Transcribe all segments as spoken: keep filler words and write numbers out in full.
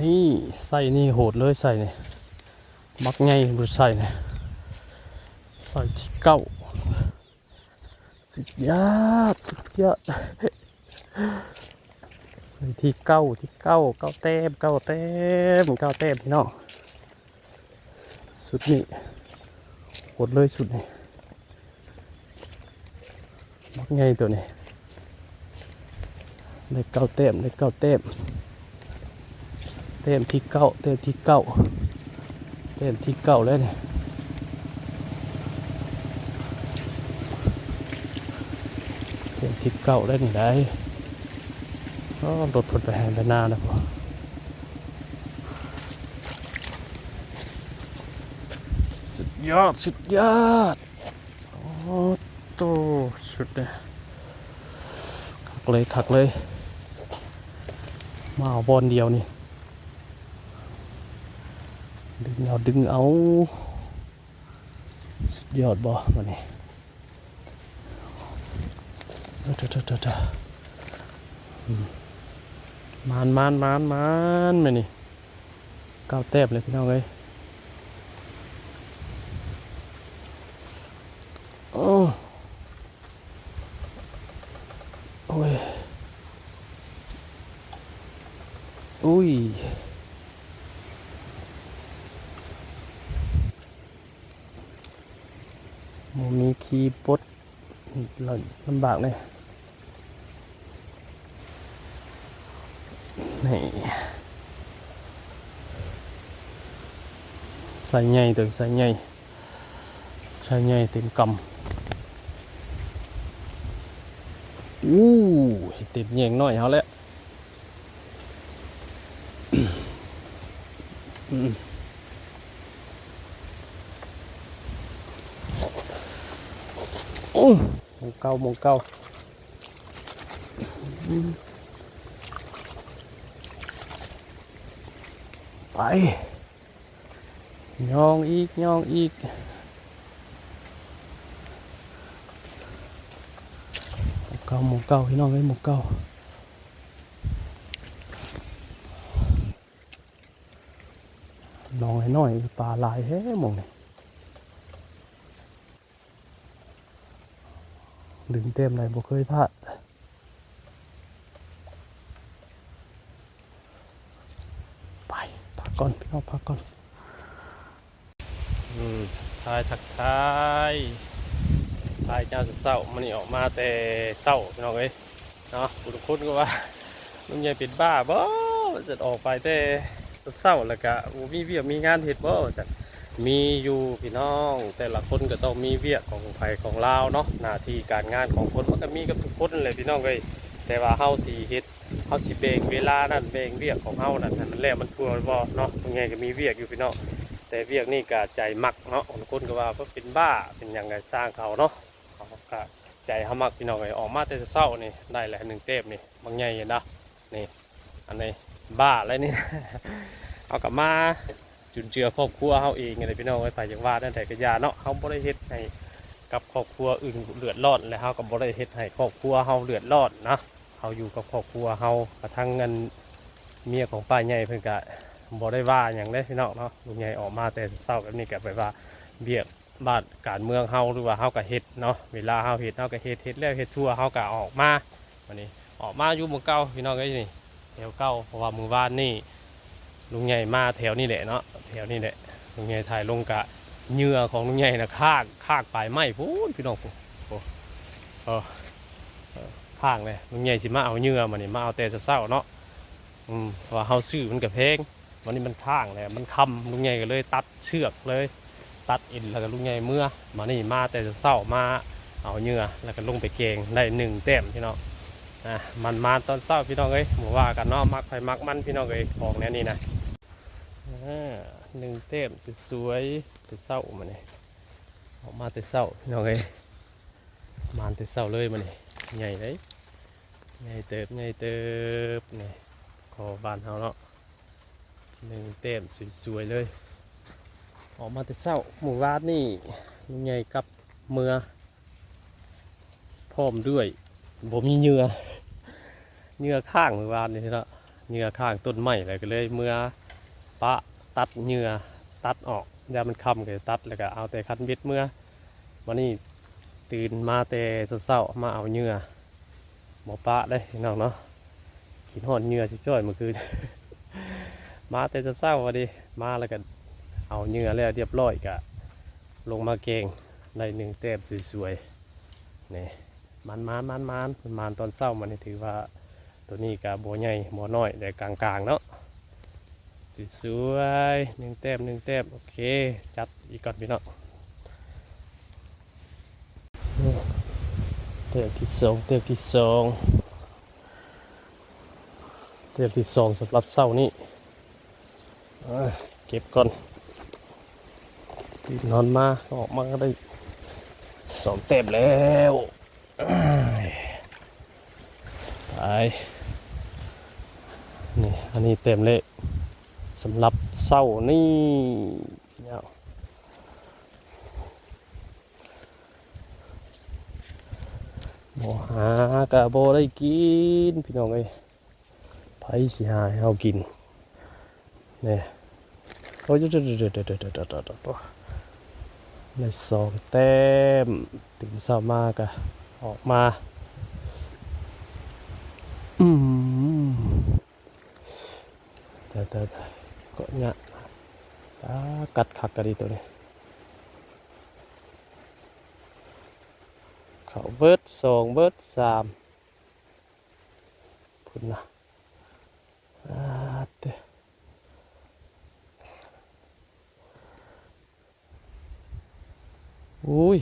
นี่ ไซนี่โหดเลย ไซนี่ บักใหญ่ บ่ ไซนี่ ไซที่เก้า สุดยอด สุดยอด ไซที่เก้า ที่เก้า เก้าแต้ม เก้าแต้ม เก้าแต้มพี่น้อง สุดนี้โหดเลย สุดนี้ บักใหญ่ตัวนี้ ได้เก้าแต้ม ได้เก้าแต้ม แต้มที่เก้า แต้มที่เก้า แต้มที่เก้าแล้วนี่ แต้มที่เก้าแล้วนี่ได้ ก็รถเพิ่นไปไฮ่ไปนาแล้วพอ สุดยอด สุดยอด โอ้โต สุดเลย คักเลย คักเลย มาเอาบอลเดียวนี่ ดึงเอา ดึงเอา สุดยอดบ่ วันนี้ เถอะเถอะเถอะเถอะ อืม มาน มาน มาน มาน มานี่ เก้าแต้มเลยพี่น้องเอ้ย โอ้ โอ้ย อุ้ย บ่มีขี่ปลด ลำบากเลย นี่ ไซใหญ่ ตัวไซใหญ่ ไซใหญ่เต็มกำ อู้ เต็มแยงน้อยเฮาแล้ว อืม โอ้ มองเก่า มองเก่า อืม ไป ย่องอีก ย่องอีก มองเก่า มองเก่า พี่น้องเอ้ย มองเก่า หนองน้อยๆ ปลาหลายแท้หม่องนี้ ดึงแต้มใดบ่เคยพลาด ไป พักก่อน พี่น้อง พักก่อน อืม ทักทาย ทักทาย ทักทายยามเช้า มื้อนี้ออกมาแต่เช้า พี่น้องเอ้ย เนาะ ผู้ลางคนก็ว่า ลุงใหญ่เป็นบ้าบ่ จะออกไปแต่เช้า แล้วก็บ่มีเวียกมีงานเฮ็ดบ่ ว่าซั่น มีอยู่พี่น้อง แต่ละคนก็ต้องมีเวียกของไผของลาวเนาะ หน้าที่การงานของคนมันก็มีกับทุกคนแหละพี่น้องเอ้ย แต่ว่าเฮาสิเฮ็ด เฮาสิแบ่งเวลานั่น แบ่งเวียกของเฮานั่นให้มันแล้วมันทั่วบ่เนาะ ลุงใหญ่ก็มีเวียกอยู่พี่น้อง แต่เวียกนี่ก็ใจมักเนาะ บางคนก็ว่า "เพิ่นเป็นบ้า เป็นหยัง" ก็ซ่างเขาเนาะ เขาก็ใจเฮามักพี่น้องเอ้ย ออกมาแต่เช้านี่ ได้แล้วหนึ่งแต้มนี่ บักใหญ่เห็นบ่ นี่ อันนี้บ้าแล้วนี่ เอากลับมาจุนเจือครอบครัวเฮาเองนี่แหละพี่น้องเอ้ย ไผอยากว่าแนวใดก็อย่าเนาะ เฮาบ่ได้เฮ็ดให้กับครอบครัวอื่นเดือดร้อน และเฮาก็บ่ได้เฮ็ดให้ครอบครัวเฮาเดือดร้อนนะ เฮาอยู่กับครอบครัวเฮา กระทั่งเงินเมียของป้าใหญ่เพิ่นก็บ่ได้ว่าหยังเด้พี่น้องเนาะ ลุงใหญ่ออกมาแต่เช้าแบบนี้ก็แบบว่าเวียก บ้านการเมืองเฮา หรือว่าเฮาก็เฮ็ดเนาะ เวลาเฮาเฮ็ด เฮาก็เฮ็ด เฮ็ดแล้วเฮ็ดทั่ว เฮาก็ออกมา วันนี้ออกมาอยู่หม่องเก่าพี่น้องเอ้ย นี่แถวเก่า เพราะว่ามื้อวานนี่ลุงใหญ่มาแถวนี้แหละเนาะ แถวนี้แหละ ลุงใหญ่ถ่ายลงกะเหยื่อของลุงใหญ่นะ ค้าง ค้างปลายไม้พู้นพี่น้อง โอ้ โอ้ เออ เออ ค้างเลย ลุงใหญ่สิมาเอาเหยื่อมานี่ มาเอาแต่เช้าๆเนาะ อืม เพราะว่าเฮาซื้อมันก็แพง วันนี้มันค้างแล้ว มันค่ำ ลุงใหญ่ก็เลยตัดเชือกเลย ตัดเอ็นแล้วก็ลุงใหญ่เมือ มานี่มาแต่เช้า มาเอาเหยื่อ แล้วก็ลงไปแกง ได้หนึ่งแต้มพี่น้อง อ่ะ มันมาตอนเช้าพี่น้องเอ้ย บ่ว่ากันเนาะ มักไผมักมันพี่น้องเอ้ย ของแนวนี้นะ อ่า หนึ่งแต้มสวยๆ แต่เช้ามานี่ ออกมาแต่เช้าพี่น้องเอ้ย มานแต่เช้าเลยมานี่ ใหญ่เลย ใหญ่เติบ ใหญ่เติบ นี่ ขอบ้านเฮาเนาะ หนึ่งแต้มสวยๆเลย ออกมาแต่เช้า มื้อวานนี่ ลุงใหญ่กลับเมือ พร้อมด้วย บ่มีเหยื่อ เหยื่อค้างมื้อวานนี่เนาะ เหยื่อข้างต้นไม้ แล้วก็เลยเมือปะตัดเหยื่อ ตัดออก ย่านมันค่ำก็ตัด แล้วก็เอาแต่คันเบ็ดเมือ วันนี้ตื่นมาแต่เช้าๆ มาเอาเหยื่อ บ่ปะเด้พี่น้องเนาะ คิดฮอดเหยื่อจ้อยๆ เมื่อคืน มาแต่เช้าๆ พอดี มาแล้วก็เอาเหยื่อแล้วเรียบร้อย ก็ลงมาแกง ได้หนึ่งแต้มสวยๆ นี่ มันๆๆๆ มันๆ ตอนเช้ามานี่ถือว่า ตัวนี้ก็บ่ใหญ่บ่น้อย แต่กลางๆ เนาะ สวยๆ หนึ่งแต้ม หนึ่งแต้ม โอเค จัดอีกก่อนพี่น้อง แต้มที่สอง แต้มที่สอง แต้มที่สองสำหรับเช้านี้ อ่า เก็บก่อน ตื่นนอนมา ออกมาก็ได้สองแต้มแล้ว อ้าย ไป นี่ อันนี้แต้มแรกสำหรับเช้านี้ พี่น้อง บ่หาก็บ่ได้กิน พี่น้องเอ้ย ไผสิหาให้เฮากิน นี่ โอ้ย ได้สองแต้ม ตื่นเช้ามาก็ออกมา อืม ตายๆๆ เกาะหญ้า อ่า กัดคักกะดีตัวนี้ เข้าเบิดสอง เบิดสาม พุ้นนะ อ่า เตะ อุ้ย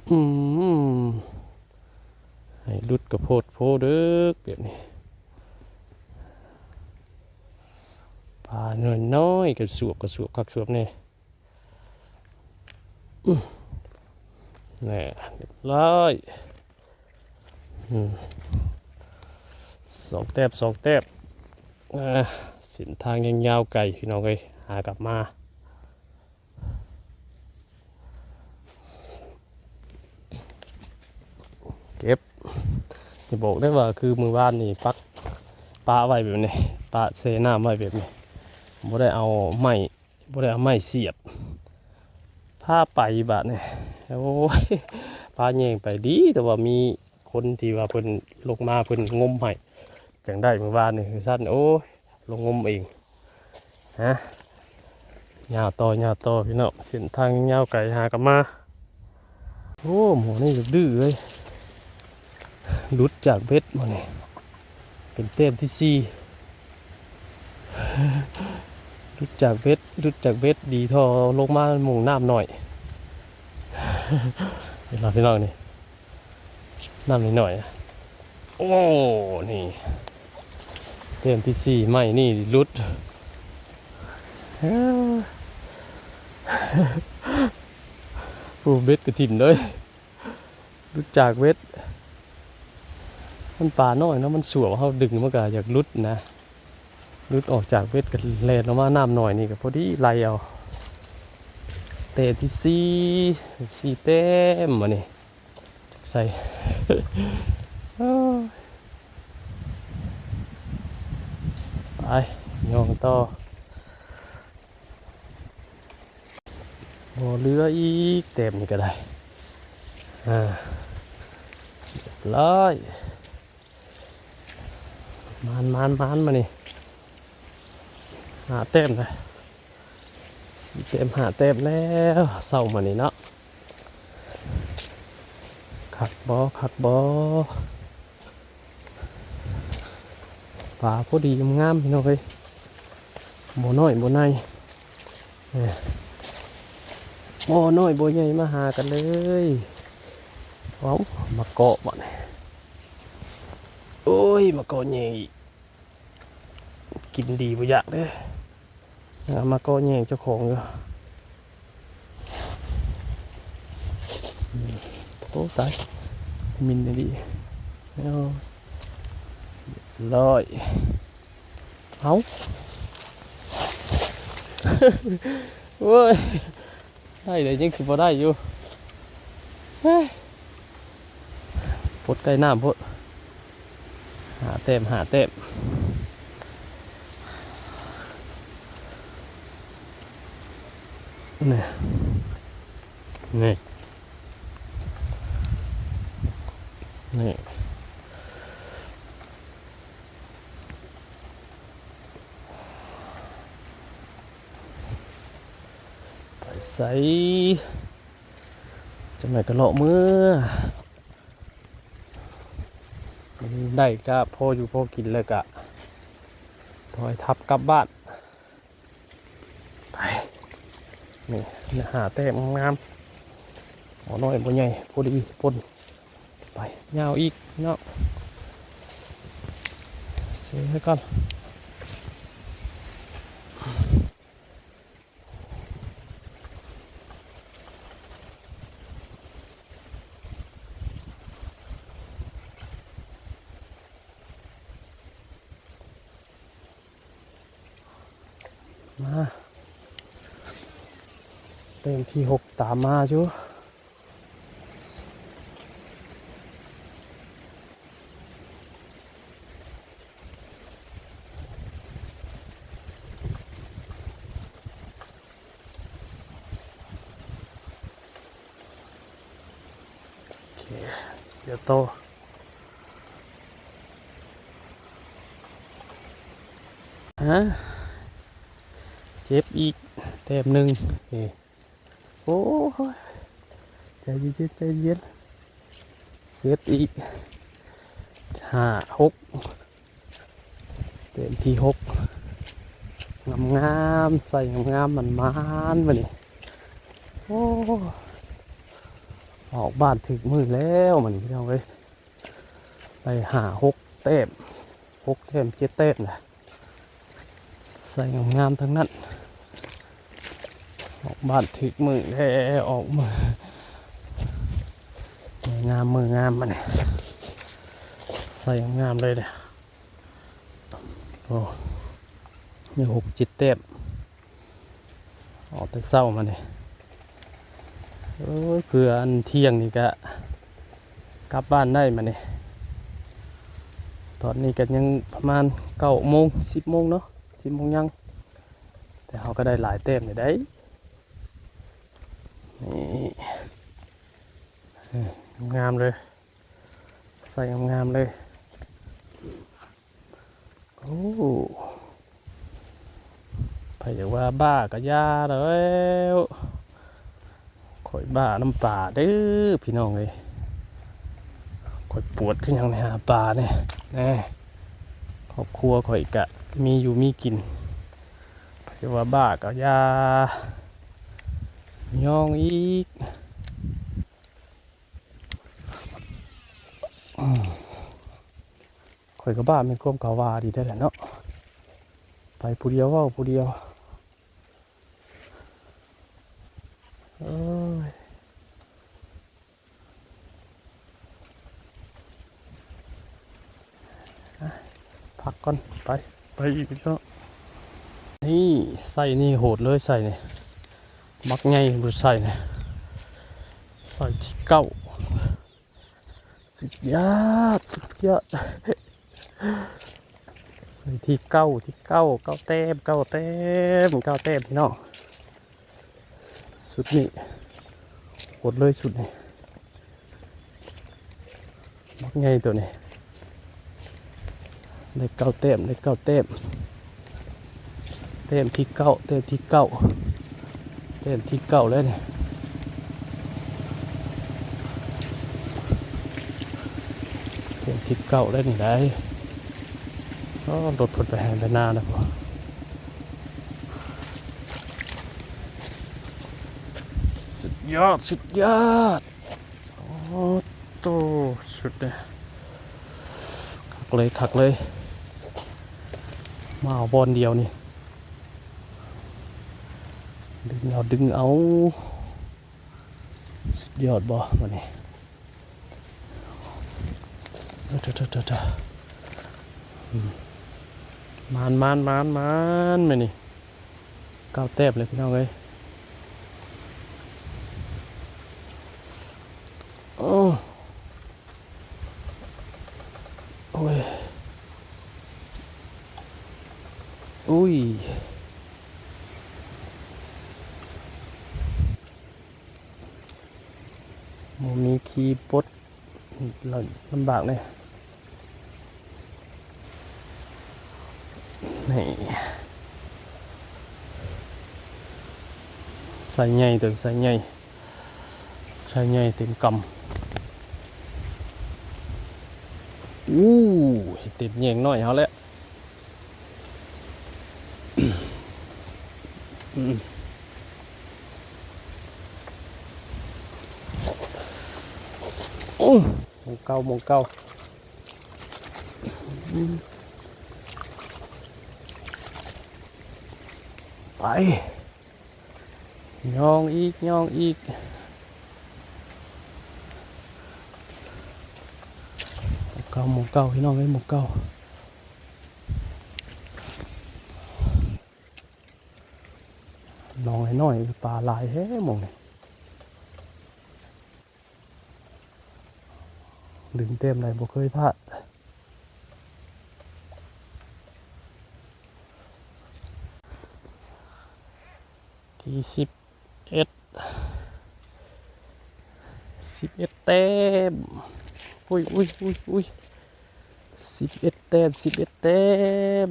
อืม ให้หลุดกะโพดโพเด้อแบบนี้ ปลาน้อยๆ กะสวบ กะสวบคักสวบแน่ อืม แน่ เรียบร้อย อืม สองแต้ม สองแต้ม อ่า เส้นทางยังยาวไกล พี่น้องเอ้ย หากลับมา เก็บ อย่าบอกได้ว่าคือมื้อวานนี่ปักปะไว้แบบนี้ ปะเซน้ำไว้แบบนี้ บ่ได้เอาไม้ บ่ได้เอาไม้เสียบ พาไปบาดนี่ โอ้ย พาแย่งไปดี แต่ว่ามีคนที่ว่าเพิ่นลงมา เพิ่นงมให้ จั่งได้มื้อวานนี่ คือซั่น โอ้ย ลงงมเอง ฮะ ยาวต่อ ยาวต่อ พี่น้อง เส้นทางยาวไกล หากลับมา โอ้ หมอนี่ดื้อเลย หลุดจากเบ็ดมาเนี่ย เป็นแต้มที่สี่ หลุดจากเบ็ด หลุดจากเบ็ด ดีท่อลงมาหม่องน้ำหน่อย เห็นบ่พี่น้องนี่ น้ำนิดหน่อย โอ้ นี่ แต้มที่สี่ ไม้นี่หลุด เอ้อ โอ้ เบ็ดกะถิ่มเลย หลุดจากเบ็ด มันปลาน้อยเนาะ มันสวบ เฮาดึงมันก็อยากหลุดนะ หลุดออกจากเบ็ดก็แล่นออกมาน้ำหน่อยนี่ก็พอดีไล่เอา แต้มที่สี่ สี่แต้มมานี่ ใส่ โอ้ย ไป ย่องต่อ บ่เหลืออีก แต้มนี่ก็ได้ อ่า เรียบร้อย หมาน หมาน หมาน มานี่ ห้าแต้มนะ สี่แต้ม ห้าแต้มแล้ว เช้ามานี่เนาะ คักบ่ คักบ่ ปลาพอดีงามๆ พี่น้องเอ้ย บ่น้อยบ่ใหญ่ เอ้ย บ่น้อยบ่ใหญ่มาหากันเลย เอ้า มาเกาะบ่เนี่ย โอ้ย มาเกาะใหญ่อีก กินดีบ่อยากเด้อ อ่า มาเกาะแย่งเจ้าของอยู่ โอ้ ตาย มินดี เอา ร้อย เอา โอ้ย ได้เลย ยังสิบ่ได้อยู่ เฮ้ย ปดใกล้น้ำพุ้น หาแต้ม หาแต้ม นี่ นี่ นี่ ไปใส จังใด๋ก็เลาะเมือ ได้ก็พออยู่พอกินแล้วก็ถอยทับกลับบ้าน ไป นี่ หาแต้มงามๆ บ่น้อยบ่ใหญ่ พอดีปน ไป ยาวอีกเนาะ เสียก่อน มา แต้มที่หกตามมาอยู่ โอเค เดี๋ยวโต ฮะ เจ็บอีก แต้มหนึ่ง นี่ โอ้ย ใจเย็นๆ ใจเย็น เซฟอีก ห้า หก แต้มที่หก งามๆ ใส่งามๆ มันๆ มานี่ โอ้ ออกบ้านถืกมื้อแล้วมันพี่น้องเอ้ย ได้ห้า หก แต้ม หก แต้ม เจ็ด แต้มแหละ ใส่งามๆ ทั้งนั้น ออกบ้านถืกมื้อแล้ว ออกมื้อ มื้องาม มื้องามมานี่ ใส่งามๆ เลยเด้อ โอ้ มี หก เจ็ด แต้ม ออกแต่เช้ามานี่ โอ้ย เพื่ออันเที่ยงนี่ก็กลับบ้านได้มานี่ ตอนนี้ก็ยังประมาณ เก้าโมง สิบโมงเนาะ สิบโมงยัง แต่เราก็ได้หลายแต้มอยู่ได้ นี่ เออ งามเลย ใส่งามๆ เลย โอ้ ไผอยากว่าบ้าก็อย่าแล้ว ข่อยบ้านำปลาเด้อพี่น้องเอ้ย ข่อยปวดคือหยังนี่หาปลานี่ แหน่ ครอบครัวข่อยก็มีอยู่มีกิน ไผอยากว่าบ้าก็อย่า ย่องอีก อืม ข่อยก็บ้าแม่นความเขาว่าดีแท้แหละเนาะ ไปผู้เดียวเว้าผู้เดียว เอ้ย อ่ะ พักก่อน ไป ไปอีกเนาะ นี่ ไซนี่โหดเลย ไซนี่ บักใหญ่บ่ ไซนี่ ไซที่เก้า สุดยอด สุดยอด ใส่ที่เก้า ที่เก้า เก้าแต้ม เก้าแต้ม เก้าแต้มพี่น้อง สุดนี่ โหดเลยสุดนี่ บักใหญ่ตัวนี้ ได้เก้าแต้ม ได้เก้าแต้ม แต้มที่เก้า แต้มที่เก้า แต้มที่เก้าแล้วนี่ แต้มที่เก้าแล้วนี่ได้ อ๋อ รถเพิ่นไปไฮ่ไปนาแล้วพ่อ สุดยอด สุดยอด โอ้โต สุดเลย คักเลย คักเลย มาเอาบอลเดียวนี่ ดึงเอา ดึงเอา สุดยอดบ่ มื้อนี้ เด้อ เด้อ เด้อ เด้อ เด้อ อืม หมาน หมาน หมาน หมาน มื้อนี้ เก้าแต้มเลยพี่น้องเอ้ย โอ้ย อุ้ย หมู่มีขี่ปด ลำบากเลย นี่ ไซใหญ่ ตัวไซใหญ่ ไซใหญ่เต็มกำ อู้ เต็มแยงน้อยเฮาแล้ว อืม โอ้ หม่องเก่า หม่องเก่า อืม ไป ย่องอีก ย่องอีก หม่องเก่า หม่องเก่า พี่น้องเอ้ย หม่องเก่า หนองน้อยๆ ปลาหลายแท้หม่องนี้ ดึงแต้มใดบ่เคยพลาด ที่สิบเอ็ด สิบเอ็ดแต้ม อุ้ย อุ้ย อุ้ย อุ้ย สิบเอ็ดแต้ม สิบเอ็ดแต้ม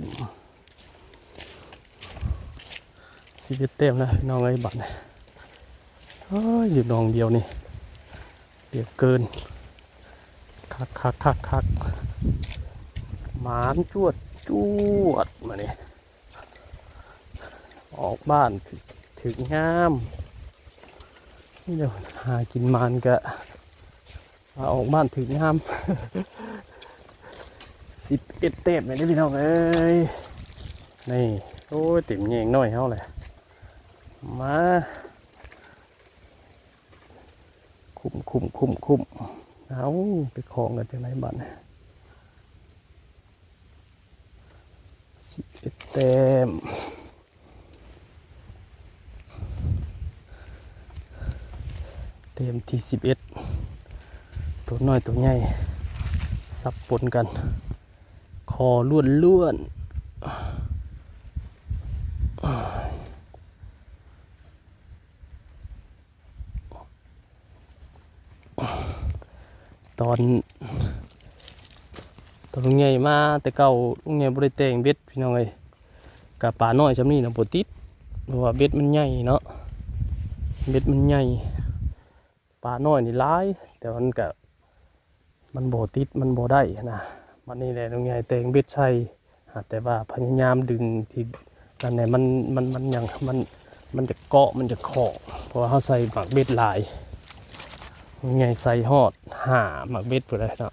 สิบเอ็ดแต้มนะพี่น้องเอ้ย บัดนี้ โอ้ย อยู่หนองเดียวนี่ เดียวเกิน คัก คัก คัก คัก หมานจวด จวด มานี่ ออกบ้านถืก ถืกยาม นี่เดี๋ยวหากินหมานกะ ว่าออกบ้านถืกยาม สิบเอ็ดแต้มเลยเด้อพี่น้องเอ้ย นี่ โอ้ย เต็มแยงน้อยเฮาเลย มา คุ้ม คุ้ม คุ้ม คุ้ม เอา ไปของกันจังได๋บัดนี้ สิบเอ็ดแต้ม แต้มที่สิบเอ็ด ตัวน้อยตัวใหญ่ สับปนกัน คอล้วนๆ ตอน ตอนลุงใหญ่มาแต่เก่า ลุงใหญ่บ่ได้แต่งเบ็ดพี่น้องเอ้ย กะปลาน้อยส่ำนี้นะบ่ติด เพราะว่าเบ็ดมันใหญ่เนาะ เบ็ดมันใหญ่ ปลาน้อยนี่หลาย แต่มันกะ มันบ่ติด มันบ่ได้นะ บัดนี้แหละลุงใหญ่แต่งเบ็ดใส่ หากแต่ว่าพยายามดึงที่นั่นแหละ มัน มัน มันยัง มัน มันจะเกาะ มันจะเกาะ เพราะว่าเฮาใส่หมากเบ็ดหลาย ลุงใหญ่ใส่ฮอดห้าหมากเบ็ดพุ้นแหละเนาะ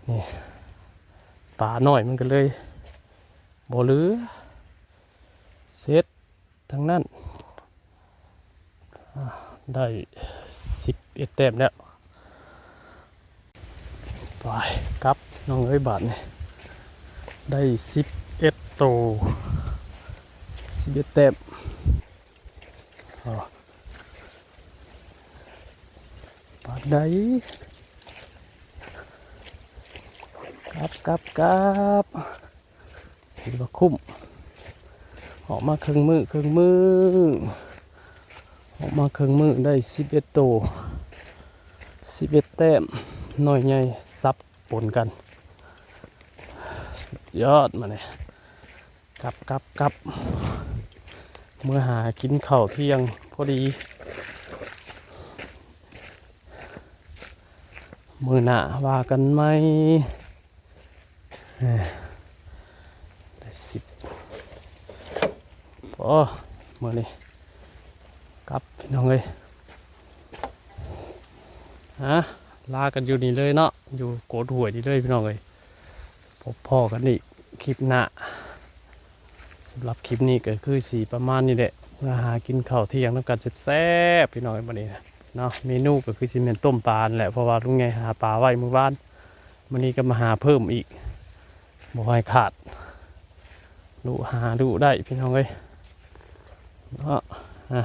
นี่ ปลาน้อยมันก็เลยบ่เหลือ เสร็จ ทั้งนั้น อ่า ได้สิบเอ็ดแต้มแล้ว ไป กลับน้องเอ้ย บาดนี้ ได้สิบเอ็ดโต สิบเอ็ดแต้ม อ๋อ บาดใด กลับ กลับ กลับ ถือว่าคุ้ม ออกมาครึ่งมื้อ ครึ่งมื้อ ออกมาครึ่งมื้อ ได้สิบเอ็ดโต สิบเอ็ดแต้ม น้อยใหญ่สับปนกัน สุดยอด มาเนี่ย กลับ กลับ กลับ เมือหากินข้าวเที่ยงพอดี มื้อหน้าว่ากันใหม่ เอ้อ ได้สิบ โอ้ มื้อนี้ กลับพี่น้องเอ้ย ฮะ ลากันอยู่นี่เลยเนาะ อยู่โกดห้วยนี่เลยพี่น้องเอ้ย พบพ้อกันอีกคลิปหน้า สำหรับคลิปนี้ก็คือสิประมาณนี้แหละ มาหากินข้าวเที่ยงนำกันแซ่บๆ พี่น้องเอ้ย มื้อนี้นะเนาะ เมนูก็คือสิแม่นต้มปลานั่นแหละ เพราะว่าลุงใหญ่หาปลาไว้มื้อวาน มื้อนี้ก็มาหาเพิ่มอีก บ่ให้ขาด ลุหาลุได้พี่น้องเอ้ย เนาะ อ่ะ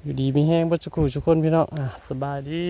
อยู่ดีมีแฮงเบิดซุคู่ซุคนพี่น้อง อ่ะ สบายดี